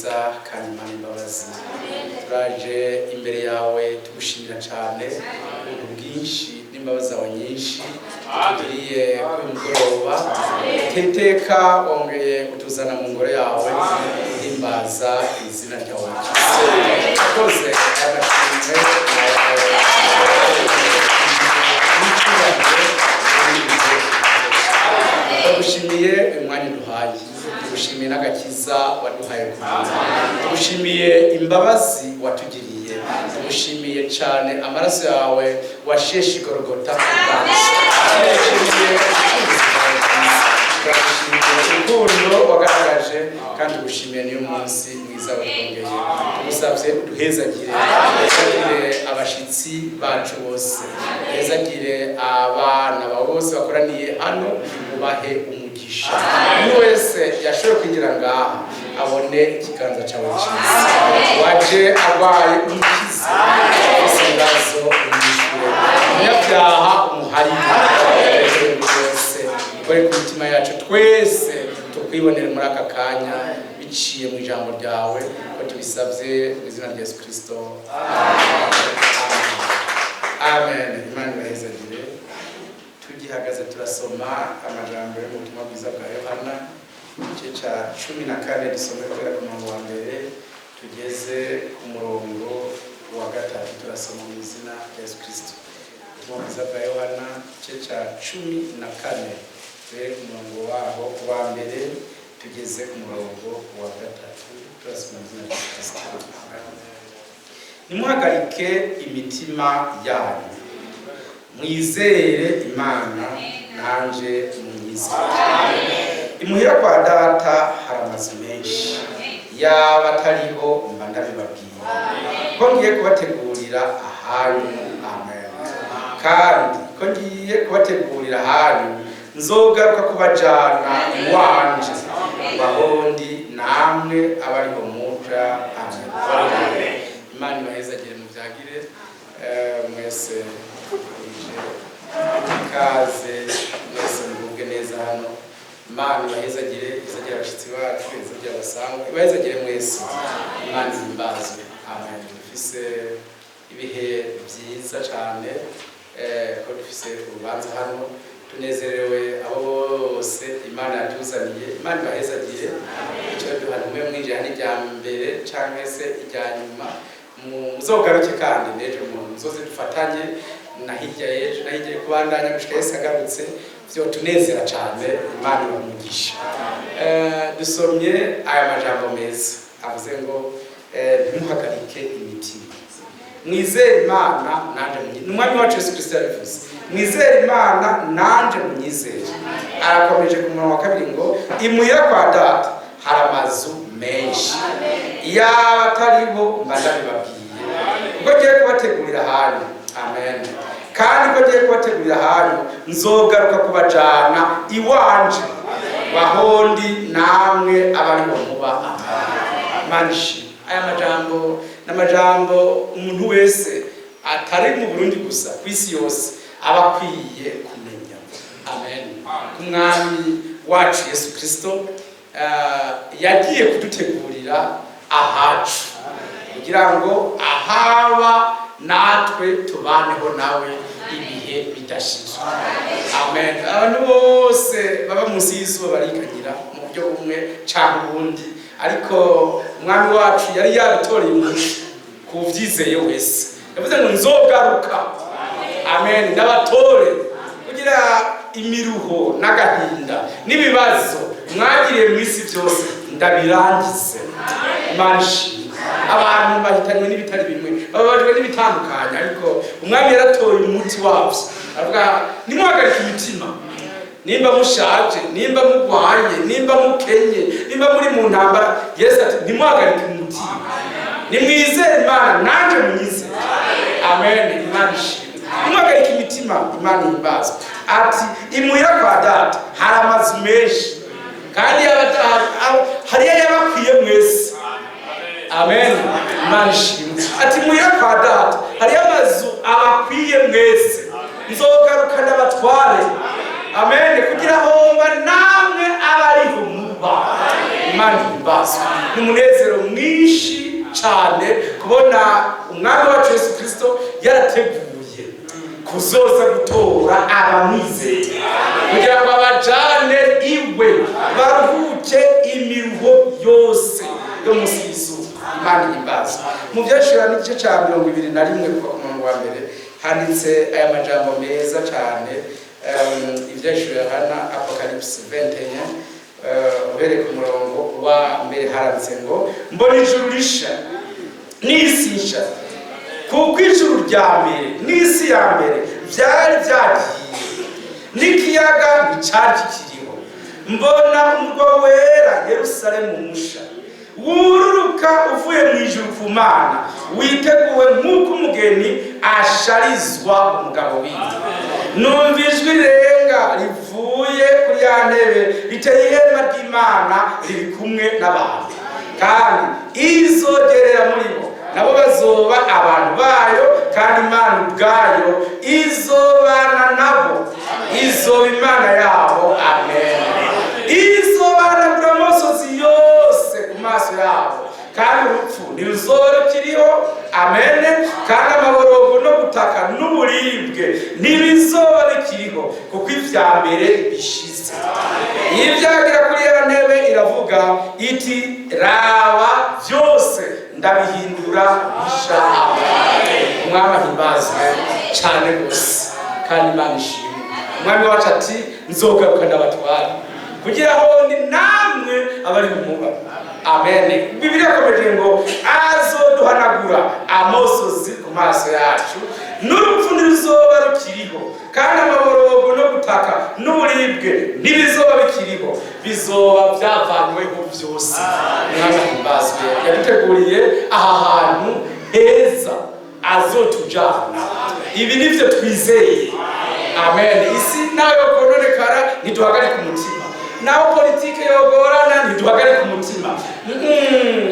nziza kandi Imana imbabazi, turaje imbere yawe tugushimira cyane ubuntu bwinshi n'imbabazi zawe nyinshi utugiriye kuri uyu mugoroba. Iteka wongeye utuzana mu ngoro yawe guhimbaza izina ryawe ryiza. Koze aya mashimwe n'icyubahiro. Tugushimiye uyu mwanya uduhaye, tugushimiye n'agakiza waduhaye kumenya, tugushimiye imbabazi watugiriye, tugushimiye cyane amaraso yawe washeshe igorogota ku bwacu, tugushimiye ubucuruzi bwawe bwiza, turagushimiye urukundo wagaragaje, kandi tugushimiye n'uyu munsi mwiza watwongeye. Tugusabye uduhezagire, uhezagire abashitsi bacu bose, uhezagire abana bawe bose bakoraniye hano, ubahe umugisha. Umuntu wese yashoboye kwinjira ngaha abone ikiganza cyawe cyiza. Waje arwaye, umukize. Ufise ibibazo, umwishure. Umunyabyaha, umuharire. Wese ukore ku mitima yacu twese, tukwibonere muri aka kanya biciye mu ijambo ryawe, ko tubisabye mu izina rya Yesu Kristo, amen. Imana ibahezagire. Tugihagaze turasoma amajambo yo mu butumwa bwiza bwa Yohana, igice cya 14, dusome guhera ku murongo wa mbere tugeze ku murongo wa gatatu. Turasoma mu izina rya Yesu Kristo. Ubutumwa bwiza bwa Yohana, igice cya 14, duhere ku murongo waho wa mbere tugeze ku murongo wa gatatu. Turasoma mu izina rya Yesu Kristo. Ntimuhagarike imitima yanyu, mwizere Imana, nanje munyizere. Imuhira kwa Data hari amazu menshi, yaba atariho mba ndabibabwiye, ko ngiye kubategurira ahanyu. Amen. Kandi ko ngiye kubategurira ahanyu, nzogaruka kubajana iwanje, bahondi namwe abariho muja. Amen. Imana ibahezagire, muvyagire. Mwese ije ikaze, mwese mugubwe neza hano. Imana ibahezagire, izagire abashitsi bacu, izagire abasangwa, ibahezagire mwese. Imana ihimbazwe. Amen. Dufise ibihe byiza cyane ko dufise urubanza hano. Tunezerewe abo bose Imana yatuzaniye. Imana ibahezagire. Icyo duhanuwe mwinjira n'irya mbere cyangwa se irya nyuma, muzogaruke kandi n'ejo muzoze dufatanye, na hirya y'ejo, na hirya, kubandanya gushika Yesu agarutse. Vyo tunezera cyane. Imana ibamugisha. Dusomye aya majambo meza avuze ngo ntimuhagarike imitima, mwizere Imana, nanje munyi. Ni Umwami wacu Yesu Kristo yabivuze: mwizere Imana, nanje munyizere. Arakomeje ku murongo wa kabiri ngo imuhira kwa Data hari amazu menshi, iyaba atariho mba ndabibabwiye, kuko ngiye kubategurira ahanyu. Amen. Kandi ko ngiye kubategurira ahanyu, nzogaruka kubajana iwanje, bahondi namwe abariho muba. Imana ishimwe. Aya majambo ni amajambo umuntu wese atari mu Burundi gusa, ku isi yose aba akwiye kumenya. Amen. Ku Mwami wacu Yesu Kristo yagiye kudutegurira ahacu kugira ngo ahaba natwe tubaneho nawe ibihe bidashira. Amen. Abantu bose baba munsi y'izuba barikanyira mu buryo bumwe cyangwa ubundi, ariko Umwami wacu yari yabitoreye umuti ku vyizeye wese. Yavuze ngo nzogaruka, amen, ndabatore, kugira imiruho n'agahinda n'ibibazo mwagiriye mu isi byose ndabirangize. Imana ishimwe. Abantu bahitanywe n'ibitari bimwe, bababajwe n'ibitandukanye, ariko Umwami yaratoye umuti wabyo, aravuga nimuhagarike imitima. Nimba mushaje, nimba mugwaye, nimba mukenye, nimba muri mu ntambara, Yesu ati ntimuhagarike umutima, nimwizere Imana, nanje munyizere. Amen. Imana ishimwe. Ntimuhagarike imitima. Imana ihimbazwe. Ati imuhira kwa Data hari amazu menshi, kandi hariyo yabakwiye mwese. Amen. Imana ishimwe. Ati muhira kwa Data hariyo amazu abakwiye mwese, nzogaruka ndabatware. Amen. Kugira homba namwe abariho muba. Imana ihimbazwe. Ni umunezero mwinshi cyane kubona Umwami wacu Yesu Kirisito yarateguye kuzoza gutora abamwizeye kugira ngo abajane iwe, baruhuke imiruho yose yo munsi y'izuba. Imana ihimbazwe. Mu Byashira n'igice cya 21, kuva ku murongo wa mbere, handitse aya majambo meza cyane. Ibyahishuriwe Yohana, Apocalypse 21, uhereye ku murongo wa mbere, haranditse ngo: "Mbona ijuru risha n'isi nsha, kuko ijuru rya mbere n'isi ya mbere byari byagiye, n'ikiyaga nticyari kikiriho. Mbona umurwa wera, Yerusalemu musha, wururuka uvuye mu ijuru ku Mana, witeguwe nk'uko umugeni asharizwa umugabo wiwe. Numva ijwi rirenga rivuye kuri ya ntebe riteye ihema ry'Imana riri kumwe n'abantu, kandi izogerera muri bo, nabo bazoba abantu bayo, kandi Imana ubwayo izobana nabo, izoba Imana yabo." Amen. "Izobahanagura amosozi yose ku maso yabo, kandi urupfu ntiruzoba rukiriho." Amen. "Kandi amaborogo no gutaka n'uburibwe ntibizoba bikiriho, kuko ibya mbere bishize." Ibyagira kuri ya ntebe iravuga iti: "Raba, byose ndabihindura bisha." Umwami ahimbazwe cyane rwose, kandi Imana ishimwe. Umwami wacu ati: "Nzogaruka ndabatwara kugira ngo ni namwe abari bumuba." Amen. Bibiliya yakomeje ngo: "Azoduhanagura amosozi ku maso yacu, n'urupfu ntiruzoba rukiriho, kandi amaborogo no gutaka n'uburibwe ntibizoba bikiriho, bizoba byavanyweho byose." Umwami ahimbazwe. Yaduteguriye aha hantu heza azotujana. Ibi nivyo twizeye. Amen. Isi nayo yokononekara, ntiduhagarike umutima. Naho politike yogorana, ntiduhagarike umutima.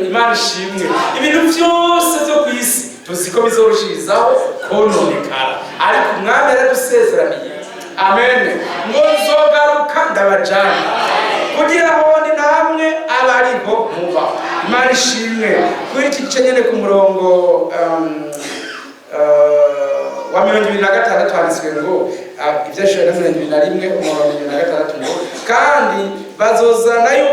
Imana ishimwe. Ibintu byose byo ku isi tuzi ko bizorushirizaho kononekara, ariko Umwami yaradusezeraniye, amen, ngo: "Nzogaruka ndabajana kugira ngo ni namwe abariho muba." Imana ishimwe. Kuri iki gice nyene, ku murongo wa 26, handitswe ngo, Ibyashura na 21, umurongo wa 26, ngo: "Kandi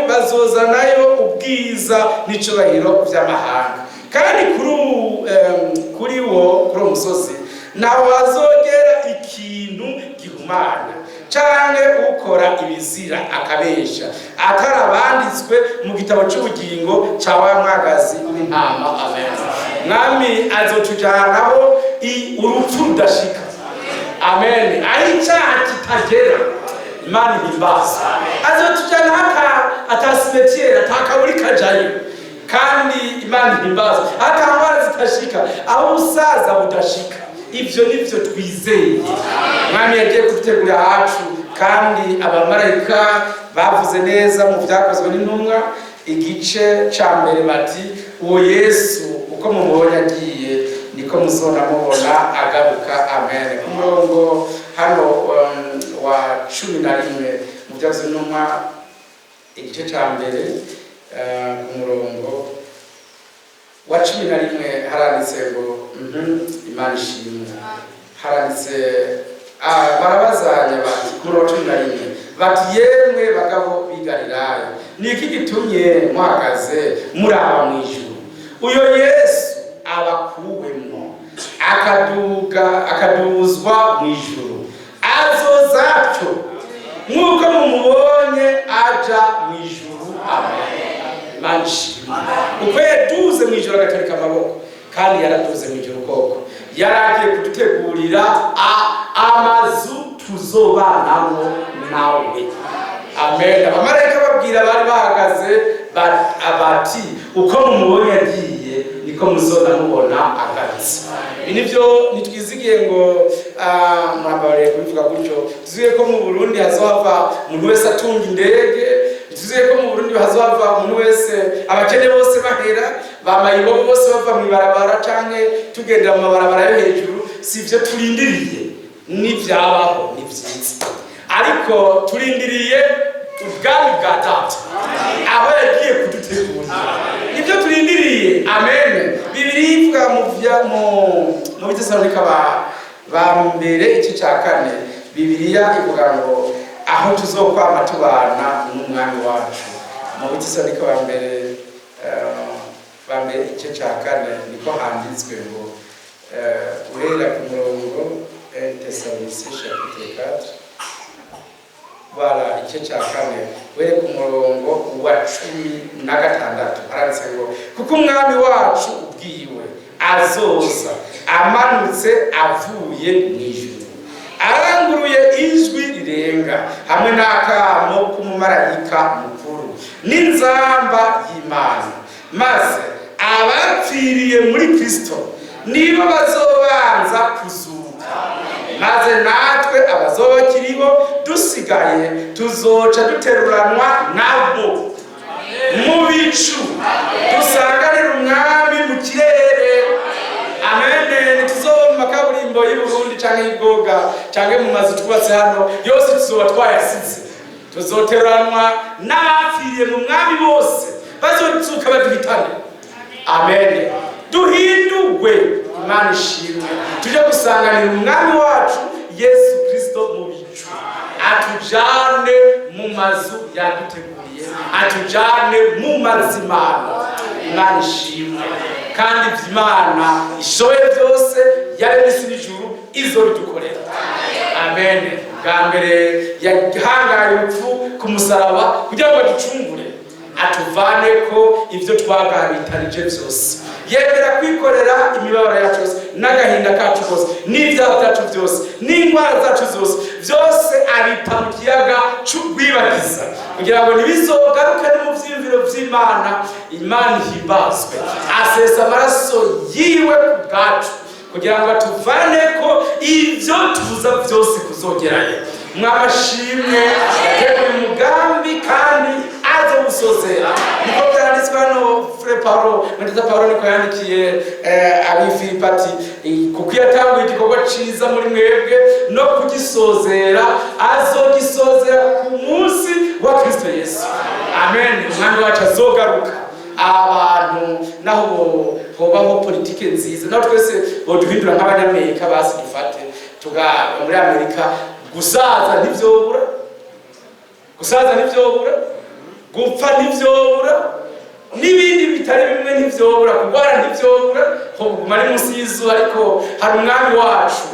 bazozanayo ubwiza n'icubahiro by'amahanga, kandi kuri uwo musozi ntaho hazogera ikintu gihumanya canke ukora ibizira akabesha, atari abanditswe mu gitabo c'ubugingo ca wa mwagazi w'intama." Amen. Mwami azotujanaho urupfu rudashika. Amen. Aho icyaha kitagera. Imana ihimbaza. Azotujana ata ata cimetière, atakaburi kajayo. Kandi Imana ihimbaza, ata ndwara zitashika, aho ubusaza budashika. Ibyo nivyo twizeye. Mwami yagiye kudutegurira hacu, kandi abamarayika bavuze neza mu Byakozwe n'Intumwa igice ca mbere bati: "Uwo Yesu uko mumubonye agiye, niko muzona mubona agaruka." Amen. Ku murongo hano wa 11 mu Byakozwe n'Intumwa igice ca mbere, ku murongo wa 11, haranditse ngo, Imana ishimwe, haranditse, barabazanya bati, ku murongo wa 11 bati: "Yemwe bagabo b'i Galilaya, ni iki gitumye muhagaze muraba mu ijuru? Uyo Yesu abakuwemwo akaduga akaduzwa mu ijuru, azoza atyo nk'uko mumubonye aja mu ijuru." Amen. Imana ishimwe. Uko yaduze mu ijuru agatarika amaboko, kandi yaraduze mu ijuru koko, yaragiye kudutegurira amazu tuzobanamo nawe. Amen. Abamarayika babwira bari bahagaze bati: "Uko mumubonye agiye, niko muzona mubona agarutse." Ibi nivyo ntitwizigiye ngo, murambabariye kubivuga gutyo, tuzigiye ko mu Burundi hazohava umuntu wese atunga indege, tuzigiye ko mu Burundi hazohava umuntu wese, abakene bose bahera, bamayibobo bose bava mu ibarabara canke tugendera mu mabarabara yo hejuru. Si ivyo turindiriye. Nivyabaho ni vyiza, ariko turindiriye Ubwami bwa Data, aho yagiye kudutegurira, nibyo turindiriye. Amen. Bibiliya ivuga mu Bitesalonika ba mbere igice cya 4, Bibiliya ivuga ngo aho tuzokwama tubana n'Umwami wacu. Mu Bitesalonika ba mbere igice cya 4, niko handitswe ngo uhera ku murongo, Thessaloniciens chapitre 4, voilà, igice cya 4, uhere ku murongo wa 16, haranditse ngo: "Kuko Umwami wacu ubwiwe azoza amanutse avuye mu ijuru, aranguruye ijwi rirenga, hamwe n'akamo k'umumarayika mukuru n'inzamba y'Imana, maze abapfiriye muri Kristo nibo bazobanza kuzuka. Maze natwe abazoba bakiriho dusigaye tuzoca duteruranwa nabo mu bicu, dusanganire Umwami mu kirere." Amen. Ntituzoba mu makaburimbo y'i Burundi canke y'Ibwoga canke mu mazu twubatse hano, yose tuzoba twayasize. Tuzoteruranwa n'abapfiriye mu Mwami bose, bazozuka baduhitane. Amen. Duhindurwe. Imana ishimwe. Tujye gusanganira Umwami wacu Yesu Kristo mu bicu, atujane mu mazu yaduteguriye, atujane mu mazimano. Imana ishimwe. Kandi ibyo Imana ishoboye byose, yaremye isi n'ijuru, izobidukorera. Amen. Bwa mbere yahangaye urupfu ku musaraba kugira ngo aducungure, atuvane ko ibyo twagabitanije byose. Yemera kwikorera imibabaro yacu yose n'agahinda kacu kose n'ibyaha byacu byose n'indwara zacu zose, byose abita mu kiyaga c'urwibagiza, kugira ngo ntibizogaruke no mu vyiyumviro vy'Imana. Imana ihimbazwe. Asesa amaraso yiwe ku bwacu kugira ngo atuvane ko ibyo tubuza byose kuzogerayo. Mwamashimwe. Yateguye umugambi kandi azowusozera. Niko byanditswe hano. Frère Paulo, mwendeza Paulo, niko yandikiye Abifilipi ati: "Kuko yatanguye igikorwa ciza muri mwebwe, no kugisozera azogisozera ku munsi wa Kristo Yesu." Amen. Umwami wacu azogaruka. Abantu naho hobaho politike nziza, naho twese boduhindura nk'Abanyamerika, basi dufate tuga muri Amerika, gusaza ntivyobura, gusaza ntivyobura, gupfa ntivyobura, n'ibindi bitari bimwe ntivyobura, kurwara ntivyobura, kuguma ari munsi y'izuba. Ariko hari Umwami wacu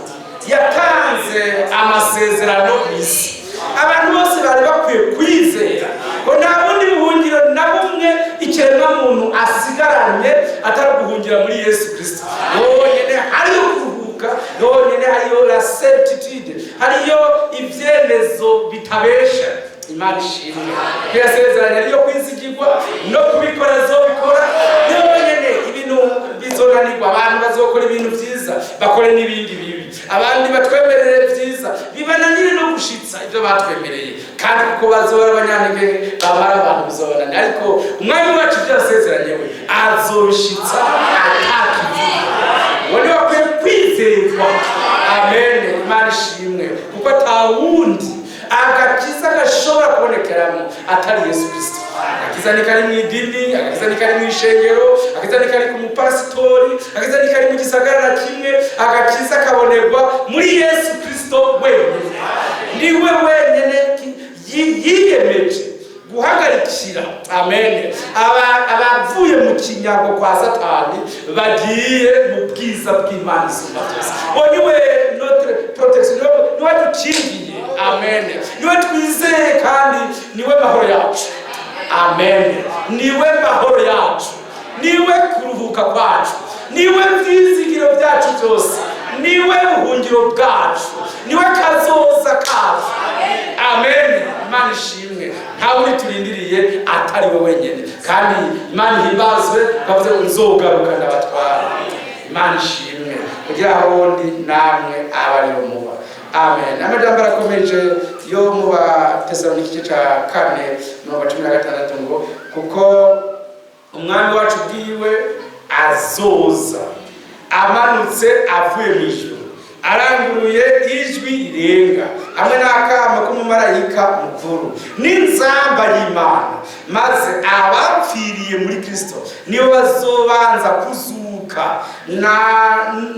yatanze amasezerano mu isi. Abantu bose bari bakwiye kwizera ko nta bundi buhungiro na bumwe ikiremwa muntu asigaranye atari guhungira muri Yesu Kristo. Honyine hariyo kuruhuka, honyine hariyo la certitude, hariyo ibyemezo bitabesha. Imana ishimwe ko yasezeranye ariyo kwizigirwa, no kubikora azobikora. Yonyine ibintu bizonanirwa, abantu bazokora ibintu byiza, bakore n'ibindi bibi, abandi batwemerere byiza, bibananire no gushitsa ibyo batwemereye, kandi kuko bazobara abanyantege, bamara abantu bizobananira. Ariko Umwami wacu ibyo yasezeranye we azobishitsa atakivuga. Uwo niwe akwiye kwizerwa. Amen. Imana ishimwe, kuko atawundi agakiza gashobora kubonekeramo atari Yesu Kristo. Agakiza ntikari mu idini, agakiza ntikari mu ishengero, agakiza ntikari ku mupasitori, agakiza ntikari mu gisagara na kimwe. Agakiza kabonerwa muri Yesu Kristo wenyine. Niwe wenyine yiyemeje guhagarikira, amen, abavuye mu kinyago kwa Satani bagiye mu bwiza bw'Imana isumba byose. Uwo niwe notre protection, niwe dukingiye. Amen. Niwe twizeye kandi niwe mahoro yacu. Amen. Niwe mahoro yacu, niwe kuruhuka kwacu, niwe vyizigiro byacu byose, niwe buhungiro bwacu, niwe kazoza kacu. Amen. Imana ishimwe. Ntawe uri turindiriye atari we wenyine. Kandi Imana ihimbazwe, twavuze ngo nzogaruka ndabatwara. Imana ishimwe. Kugira aho ndi namwe aba ariho muba. Amen. Amajambo arakomeje yo mu Batesalonike igice ca 4, 16, ngo: "Kuko Umwami wacu bwiwe azoza amanutse avuye mu ijuru." Aranguruye ijwi rirenga hamwe n'akamo k'umumarayika mukuru n'inzamba y'Imana, maze abapfiriye muri Kristo nibo bazobanza kuzuka, na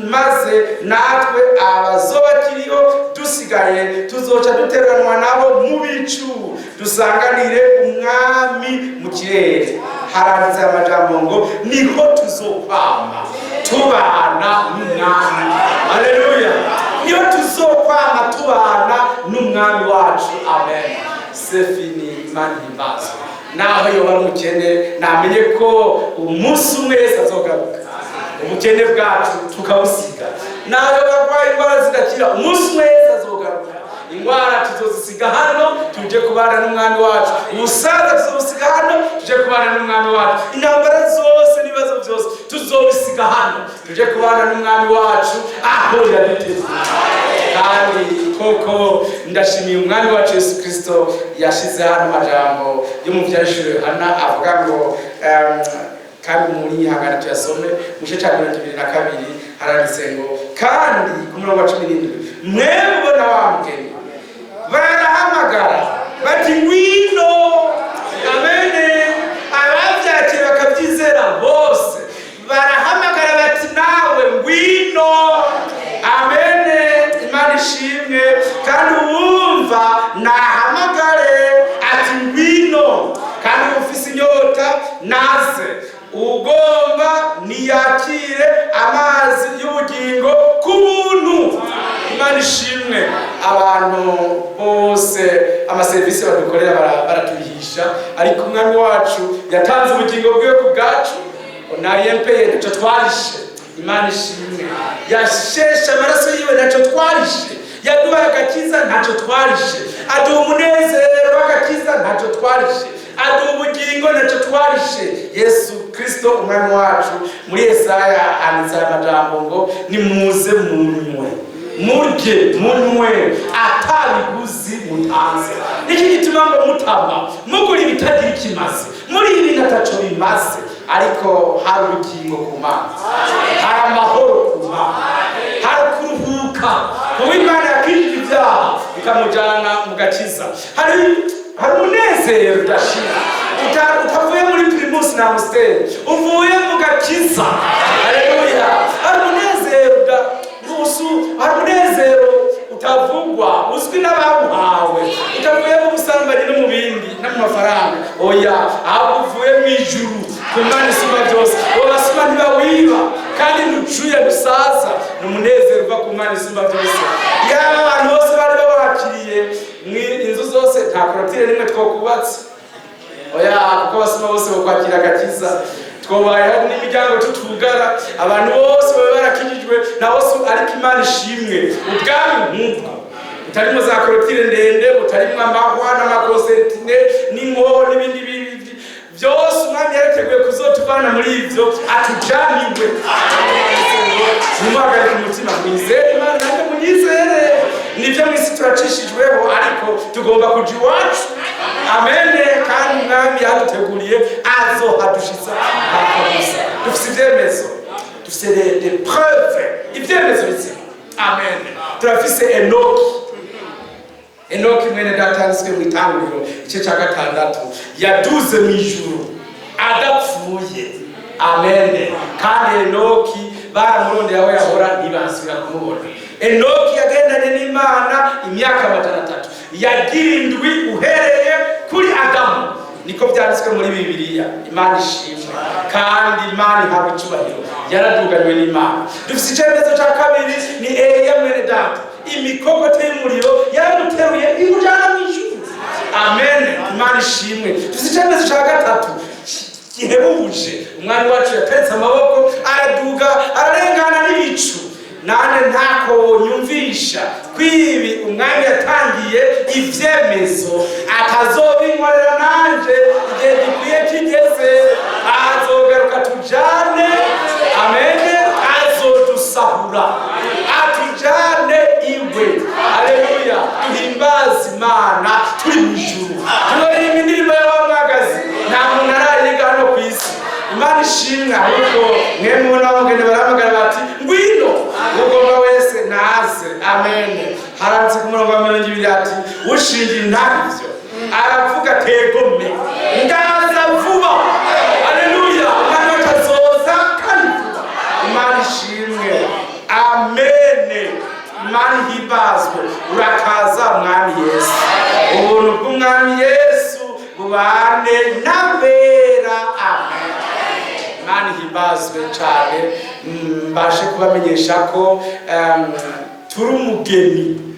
maze natwe abazobakiriho dusigaye tuzoca duteranwa nabo mu bicu, dusanganire Umwami mu kirere. Haranditse amajambo ngo niho tuzokwama tubana n'Umwami. Haleluya! Niho tuzokwama tubana n'Umwami wacu. Amen. C'est fini. Imana ihimbazwe. Naho yoba ari umukene, namenye ko umunsi umwe wese azogaruka, ubukene bwacu tukabusiga. Naho barwaye indwara zidakira, umunsi umwe wese azogaruka, indwara tuzozisiga hano, tuje kubana n'Umwami wacu. Ubusaza tuzobusiga hano, tuje kubana n'Umwami wacu. Intambara zose n'ibibazo byose tuzobisiga hano, tuje kubana n'Umwami wacu aho yaduteguye. Kandi koko ndashimiye Umwami wacu Yesu Kristo yashize hano amajambo yo mu Vyahishuriwe Yohana avuga ngo kandi muri ihangana tuyasome mu gice cya 22. Haranditse ngo kandi ku murongo wa 17: "Mwe mubona wa mugeni barahamagara bati: 'Ngwino.'" Amene. Abavyakira bakabyizera bose barahamagara bati: "Nawe ngwino." Amene. Imana ishimwe. Kandi uwumva nahamagare ati: "Ngwino." Kandi ufise inyota naze, ugomba niyakire amazi y'ubugingo ku buntu. Imana ishimwe. Abantu bose amaserivisi badukorera baratuyihisha, ariko Umwami wacu yatanze ubugingo bwiwe ku bwacu. Onariyempeye, ntacyo twarishe. Imana ishimwe. Yasheshe amaraso yiwe, ntacyo twarishe. Yaduhaye agakiza, ntacyo twarishe. Aduha umunezero w'agakiza, ntacyo twarishe. Aduha ubugingo, ntacyo twarishe. Yesu Kristo Umwami wacu, muri Yesaya handitse aya majambo ngo: "Nimuze munywe, murye, munywe atabiguzi mutanze." Iki gituma ngo mutama mugura ibitagira ikimazi muri ibi bintu ataco bimaze, ariko hari ubugingo ku Mana, hari amahoro ku Mana, hari kuruhuka kuba Imana yakijije ibyaha ikamujyana mu gakiza, hari umunezero udashira utavuye muri Primus na Amstel, uvuye mu gakiza. Haleluya! Hari umunezero hari umunezero utavugwa, uzwi n'abawuhawe, utavuye mu busambanyi no mu bindi no mu mafaranga, oya, ahubwo uvuye mu ijuru ku Mana isumba byose. Uwo basuma ntibawiba, kandi ntucuye, ntusaza. Ni umunezero uva ku Mana isumba byose. Yaba abantu bose bari babakiriye mu inzu zose, nta clôture n'imwe twokubatse, oya, kuko abasuma bose bokwakira agakiza, twobaye hari n'imiryango tutugara, abantu bose baba barakijijwe na bose. Ariko Imana ishimwe, ubwami nk'ubwo butarimo za clôture ndende, butarimo amahwa n'amakonsertine n'inkoho n'ibindi byose, Umwami yarateguye kuzotuvana muri ibyo atujaniwe. Ntimuhagarike umutima, mwizere Imana, nanjye munyizere. Nibyo, mu isi turacishijweho, ariko tugomba kuja iwacu. Amene. Kandi Umwami yaduteguriye azohadushitsa ntakabuza. Dufise ivyemezo, dufise des preuves, ivyemezo bizima. Amen. Turafise Enoki. Enoki mwene data yanditswe mu Itanguriro igice cya 6, yaduze mu ijuru adapfuye. Amen. Kandi Enoki baramurondeye aho yahora, ntibasubira kumubona. Enoki yagendanye n'Imana imyaka 300, yagira indwi uhereye kuri Adamu, niko byanditswe muri Bibiliya. Imana ishimwe kandi Imana ihabwa icyubahiro. Yaraduganywe n'Imana. Dufite icyemezo cya kabiri, ni Eliya mwene data. Imikogote y'umuriro yaramuteruye imujyana mu ijuru. Amen. Imana ishimwe. Dufite icyemezo cya gatatu gihebuje: Umwami wacu yateretse amaboko, araduga, ararengana n'ibicu. Nane ntako nyumvisha kwibi Umwami yatangiye ivyemezo atazobinkorera nanje igihe gikwiye kigeze azogaruka tujane. Amene. Azodusahura atujane iwe. Haleluya! Duhimbaze Imana turi mu ijuru, turirimba indirimbo y'abamwagazi nta muntu arayiga hano ku isi. Imana ishimwe. Ahubwo mwe mubona bamugende barahamagara bati: "Ngwino." Ugomba wese naze. Imana ihimbazwe. Urakaza Mwami Yesu. Ubuntu bw'Umwami Yesu bubane n'abera. Amen. Imana ihimbazwe cyane. Mbashe kubamenyesha ko turi umugeni,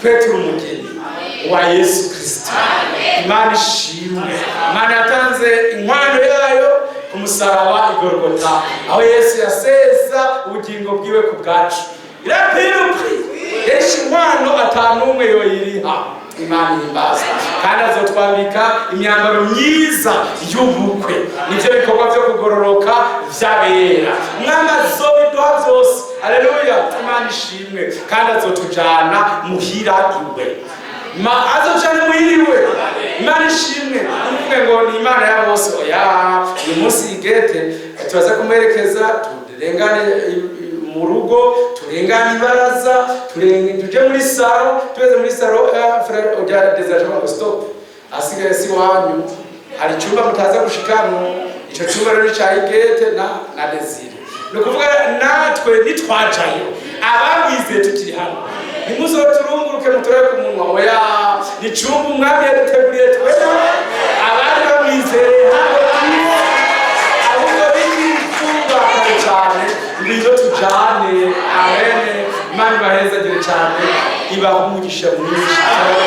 twe turi umugeni wa Yesu Kirisito. Imana ishimwe. Imana yatanze inkwano yayo ku musaraba i Gorogota, aho Yesu yasesa ubugingo bwiwe ku bwacu. Irapirupri yesha inkwano atanumwe yoyiriha. Imana ihimbazwe, kandi azotwambika imyambaro myiza y'ubukwe, nivyo bikorwa vyo kugororoka vy'abera. Umwami azobiduha vyose. Haleluya, Imana ishimwe. Kandi azotujana muhira iwe. Ma azojana muhira iwe. Imana ishimwe. Ntuvuge ngo ni Imana ya bose, oya. Uyu munsi igete turaza kumwerekeza, turengane mu rugo, turengane ibaraza, tuje muri salon. Tugeze muri salon, frère ujya dezaje ngo stop, asigaye si wanyu, hari icyumba mutaza gushikamo. Ico cyumba rero cya Igete na Desire. Ni ukuvuga natwe nitwajayo, abamwizeye tukiri hano, ntimuzoturunguruke muturabe ku munwa, oya. Ni icyumba Umwami yaduteguriye twe abari bamwizereye hano, ahubwo bikifungakare cyane. Ngwino tujane. Amen. Imana ibahezagire cyane, ibaha umugisha mwinshi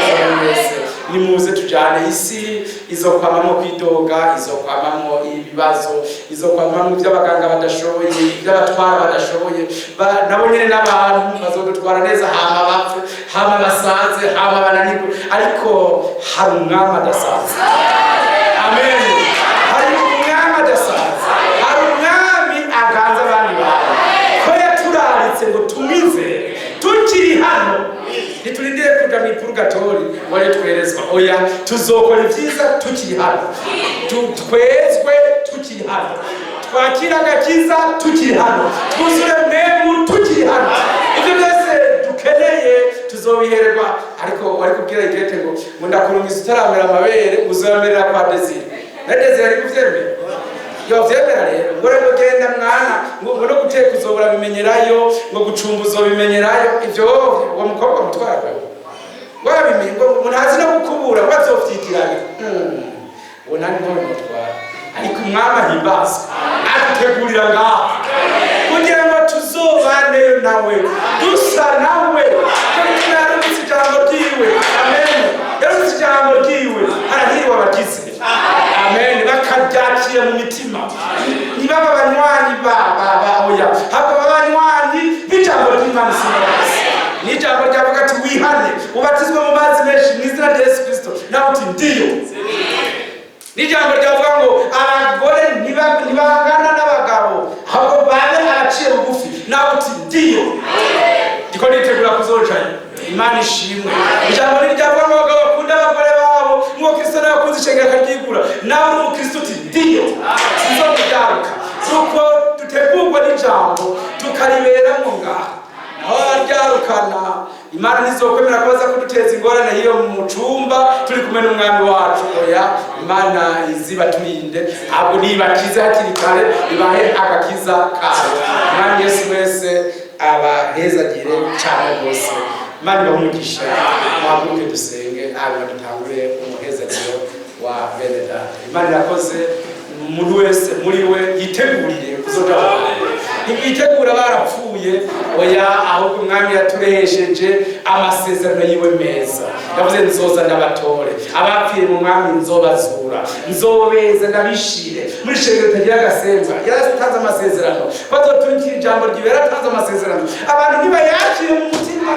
cyane mwese. Nimuze tujane. Isi izokwamamo kwidoga, izokwamamo ibibazo, izokwamamo iby'abaganga badashoboye, iby'abatwara badashoboye. Nabo nyene n'abantu bazodutwara neza, hama bapfe, hama basaze, hama bananirwe, ariko hari Umwami adasaza. Amen. Hari Umwami adasaza, hari Umwami aganza abandi bantu, ko yaturaritse ngo tumwizere tukiri hano. Ntiturindire kuja mu ipurugatori wari twerezwa, oya. Tuzokora ibyiza tukiri hano, twezwe tukiri hano, twakira agakiza tukiri hano, twuzure Mpwemu tukiri hano. Ibyo byose dukeneye tuzobihererwa. Ariko wari kubwira Igete ngo ndakurungiza utaramera amabere, uzoyamerera kwa Desire, na Desire ari kuvyemera, yovyemera rero ngo rero genda mwana, ngo no guteka uzobura bimenyerayo, ngo gucumba uzobimenyerayo. Ivyo uwo mukobwa mutwara wabimenye, ngo ntazi no gukubura, ngo azovyigirayo. Uwo nani ntawe mutwara. Ariko Umwami ahimbazwe, adutegurira ngaho kugira ngo tuzobaneyo nawe, dusa nawe, kuko yarungitse ijambo ryiwe. Amen. Yarungitse ijambo ryiwe. Harahiriwe abagize amen, bakaryakira mu mitima. Ntibaba abanywanyi ba oya, ahubwo abanywanyi b'ijambo ry'Imana isumba byose. N'ijambo ryavuga ati wihane, ubatizwe mu mazi menshi mu izina rya Yesu Kristo, nawe uti ndiyo. N'ijambo ryavuga ngo abagore ntibangana n'abagabo, ahubwo babe abaciye bugufi, nawe uti ndiyo. Ndiko nitegura kuzojayo. Imana ishimwe. Ijambo niryavuga ngo abagabo bakunda abagore babo nk'uko Kristo nawe akunze ishengero akaryigura, nawe uri umukristo uti ndiyo, sinzokubyaruka. Nuko dutegurwa n'ijambo, tukariberamwo ngaha. Naho abaryarukana, Imana ntizokwemera ko baza kuduteza ingorane hiyo mu cumba turi kumwe n'Umwami wacu, oya. Imana izibaturinde, ahubwo nibakize hakiri kare, ibahe agakiza kayo. Umwami Yesu wese abahezagire cyane rwose. Imana ibahe umugisha. Muhaguruke dusenge, hanyuma dutangure umuhezagiro wa bene data. Imana irakoze. Umuntu wese muri we yiteguriye kuzoja, ntibitegura barapfuye, oya. Ahubwo Umwami yaturehesheje amasezerano yiwe meza. Yavuze nzoza ndabatore abapfiye mu Mwami, nzobazura, nzobeza, ndabishire muri shengero ritagira agasembwa. Yaratanze amasezerano bazoturikira ijambo ryiwe. Yaratanze amasezerano, abantu ntibayakire mu mutima.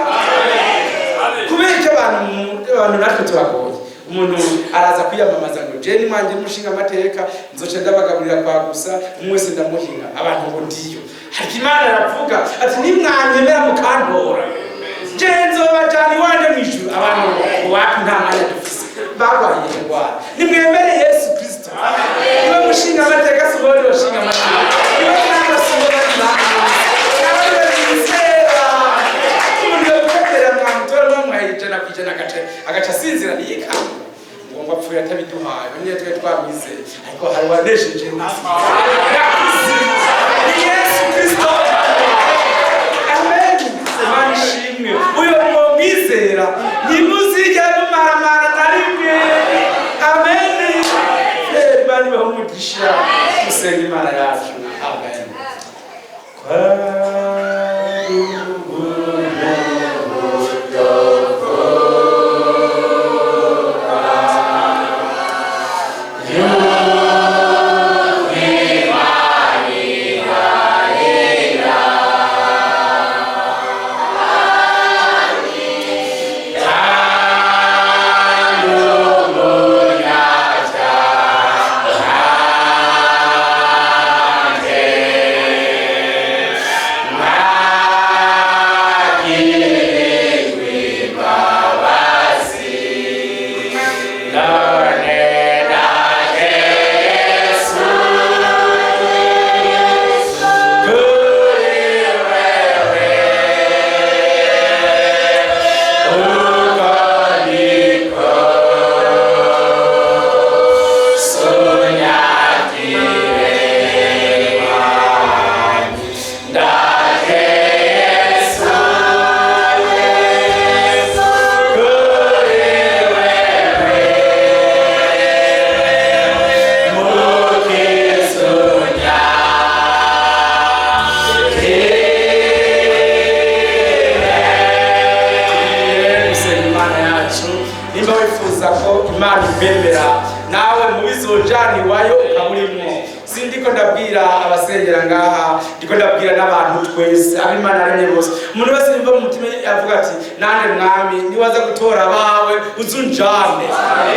Kubera icyo abantu natwe turagoye. Umuntu araza kwiyamamaza ngo je ni mwanje mushinga amateka, nzoca ndabagaburira kwa gusa, umwe wese ndamuhinga. Abantu ngo ndiyo. Ariko Imana aravuga ati nimwanyemera mukantora, je nzobajana iwanje mw'ijuru. Abantu ngo wapi, nta mwanya dufise, barwaye indwara. Nimwemere Yesu Kristo, niwe mushinga amateka, si ubundi bashinga amateka, niwe mwana, si ubundi bana nawe bizera. Umuntu yogutekerera mwamutora, mwamuhaye 100% agaca asinzira, ntiyikanga ngo apfuye atabiduhaye. Niyo twari twamwizeye, ariko hari uwanesheje, ni Yesu Kristo. Amen. Imana ishimwe. Kwari ubuntu Gusenga Imana yacu. Nimba wifuza ko Imana ikwemera nawe mu bizojana iwayo ukaba urimo, sindiko ndabwira abasengera ngaha, ndiko ndabwira n'abantu twese abo Imana yaremye bose. Umuntu wese nimba mu mutima avuga ati: "Nande Mwami, niwaza gutora abawe uzunjane."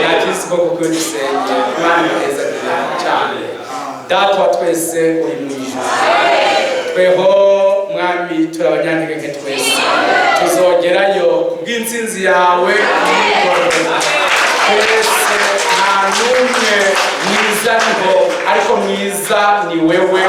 Nakisi koko kuri dusenge. Imana iheza cyane. Data wa twese uri mu ijuru, tweho Mwami turi abanyantege nke, twese tuzogerayo kubw'intsinzi yawe. Twese nta n'umwe mwiza ariho, ariko mwiza ni wewe.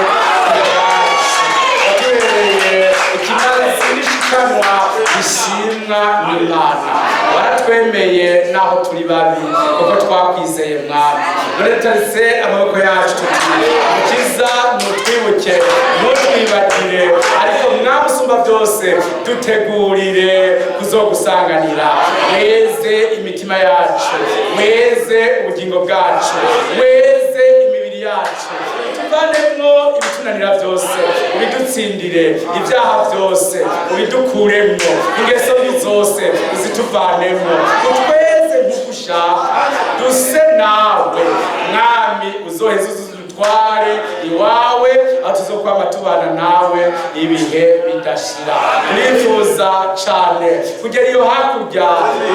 Watubereye ikimazi n'ishikanwa bishimwa n'Imana. Waratwemeye naho turi babi, kuko twakwizeye Mwami. None dutaritse amaboko yacu tuti: "Mukiza, nutwibuke, ntutwibagire." Ariko Mwami usumba byose, dutegurire kuzogusanganira. Weze imitima yacu, weze ubugingo bwacu, weze imibiri yacu, tuvanemwo ibitunanira byose, ubidutsindire. Ibyaha byose ubidukuremwo, ingeso mbi zose uzituvanemwo, utweze nk'uko ushaka, duse nawe Mwami. Uzoheze uzudutware iwawe, aho tuzokwama tubana nawe ibihe bidashira. Turifuza cane kugera iyo hakurya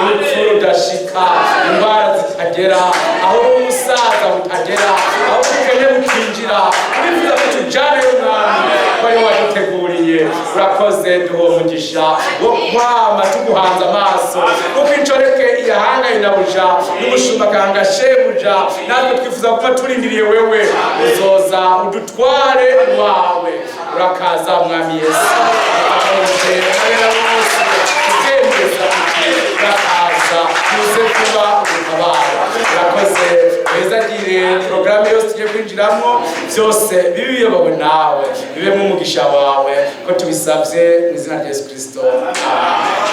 urupfu rudashika, indwara zitagera, aho umusaza butagera, aho ubukene butinjira. Turifuza ko tujaneyo Mwami, ko ariho waduteguriye. Urakoze. Duha umugisha wo kwama tuguhanze amaso, kuko inshoreke iyahangaye na buja n'umushumba akahanga shebuja. Natwe twifuza kuba turindiriye wewe, uzoza udutware iwawe. Urakaza Mwami Yesu. Abera bose tukemeza tuti: "Urakaza, tuze kuba udutabara." Urakoze. Wezagire porogaramu yose tugiye kwinjiramo, byose bibe biyobowe nawe, bibemo umugisha wawe, ko tubisabye mu izina rya Yesu Kirisito. Amen.